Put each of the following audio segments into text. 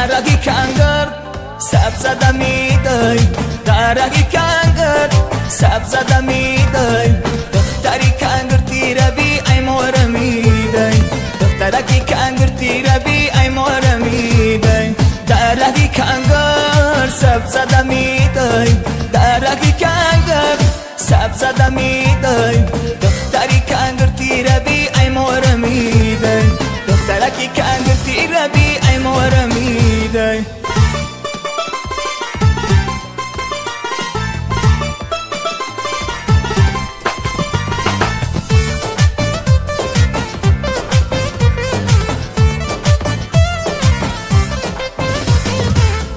Дараги кангар сабзада мидай, дараги кангар сабзада мидай. Духтари кангар тираби ай мора мидай, духтараки кангар тираби ай мора мидай. Дараги кангар сабзада мидай, дараги кангар сабзада мидай. Духтари кангар тираби ай мора мидай, духтараки кангар тираби ай мора мидай.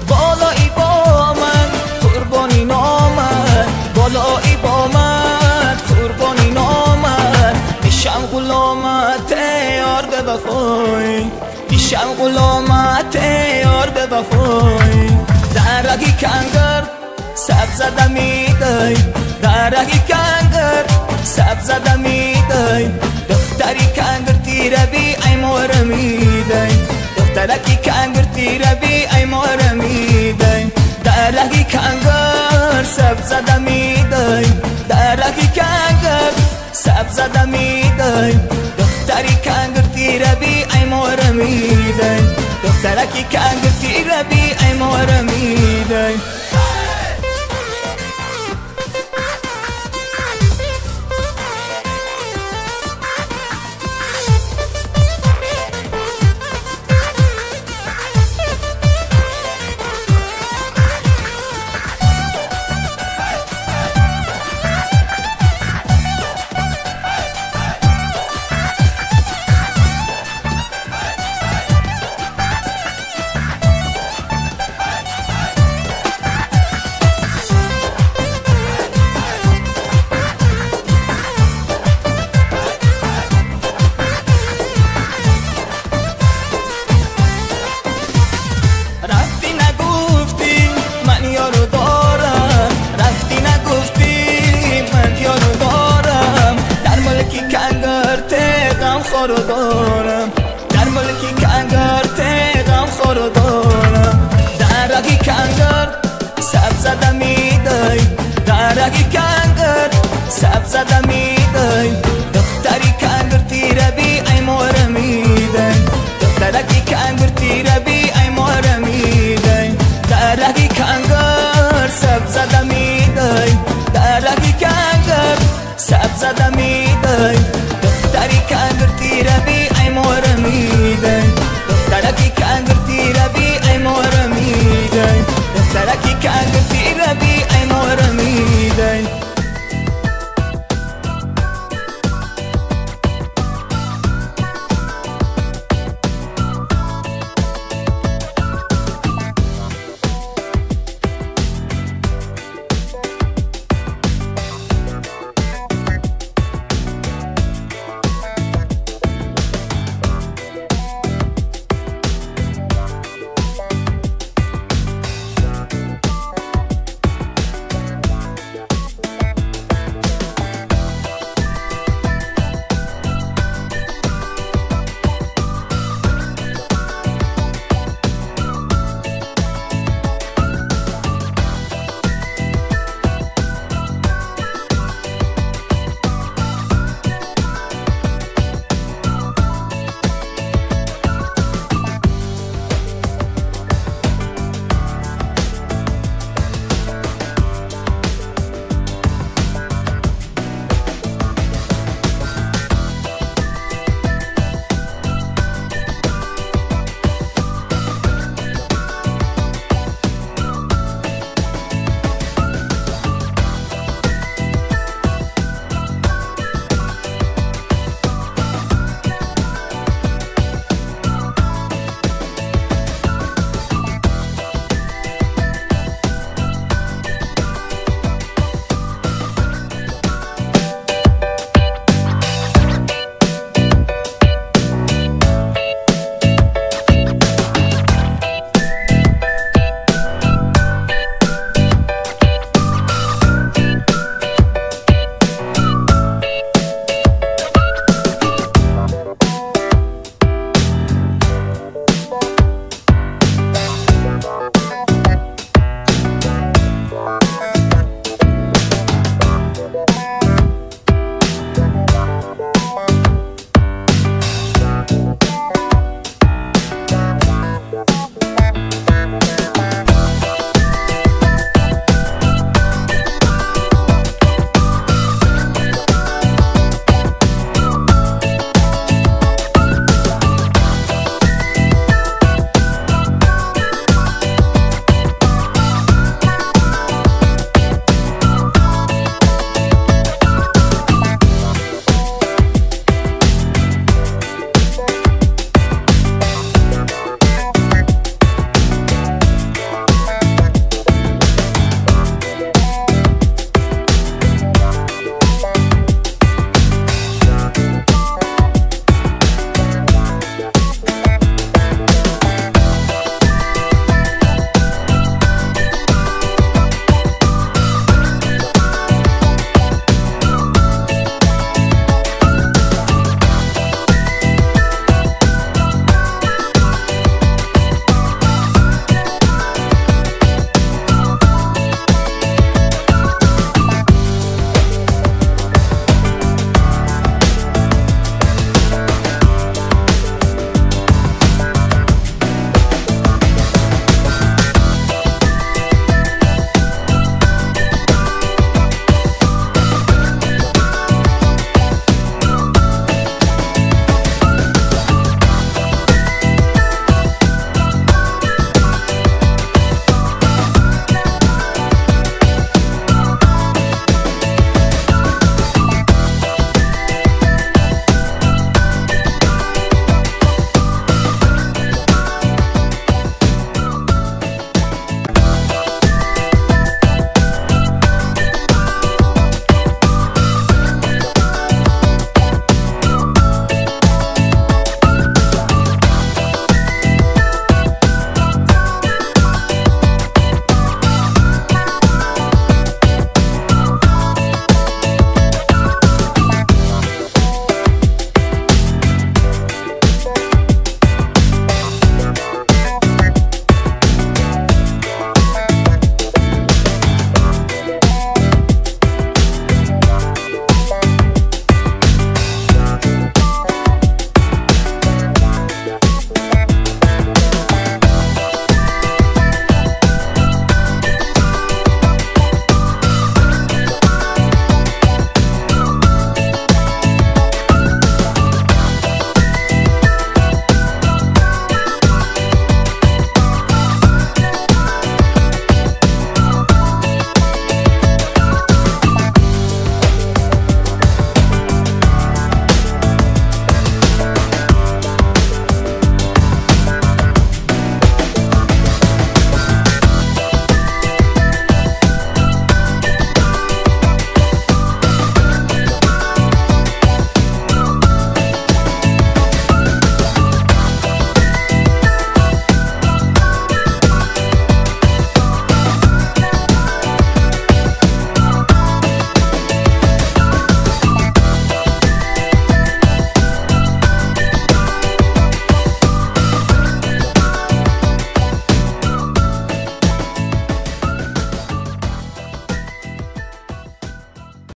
بالایی با من قربانی نامد، میشم غلامت یار به وفای، میشم غلامت یار به وفای. درگی کنگر سبزده میدای، درگی کنگر سبزده میدای. دختری کنگر تیربی ای مور میدای، دخترکی کنگر تیربی ای مور میدای. درگی کنگر سبزده میدای، درگی کنگر سبزده میدای. دختری کنگر تیربی ای مور میدای، دخترکی کنگر تیربی ای مور میدای. دارم در ملکی کنگر تیغم خورو دارم. درگی کنگر سبزده میدای، درگی کنگر سبزده میدای. دختری کنگر تیربی ای مور میدای، دخترکی کنگر تیربی ای مور میدای. درگی کنگر سبزده میدای، درگی کنگر سبزده میدای. دختری کنگر تیربی ای مور میدای، دخترکی کنگر تیربی ای مور میدای. دخترکی کنگر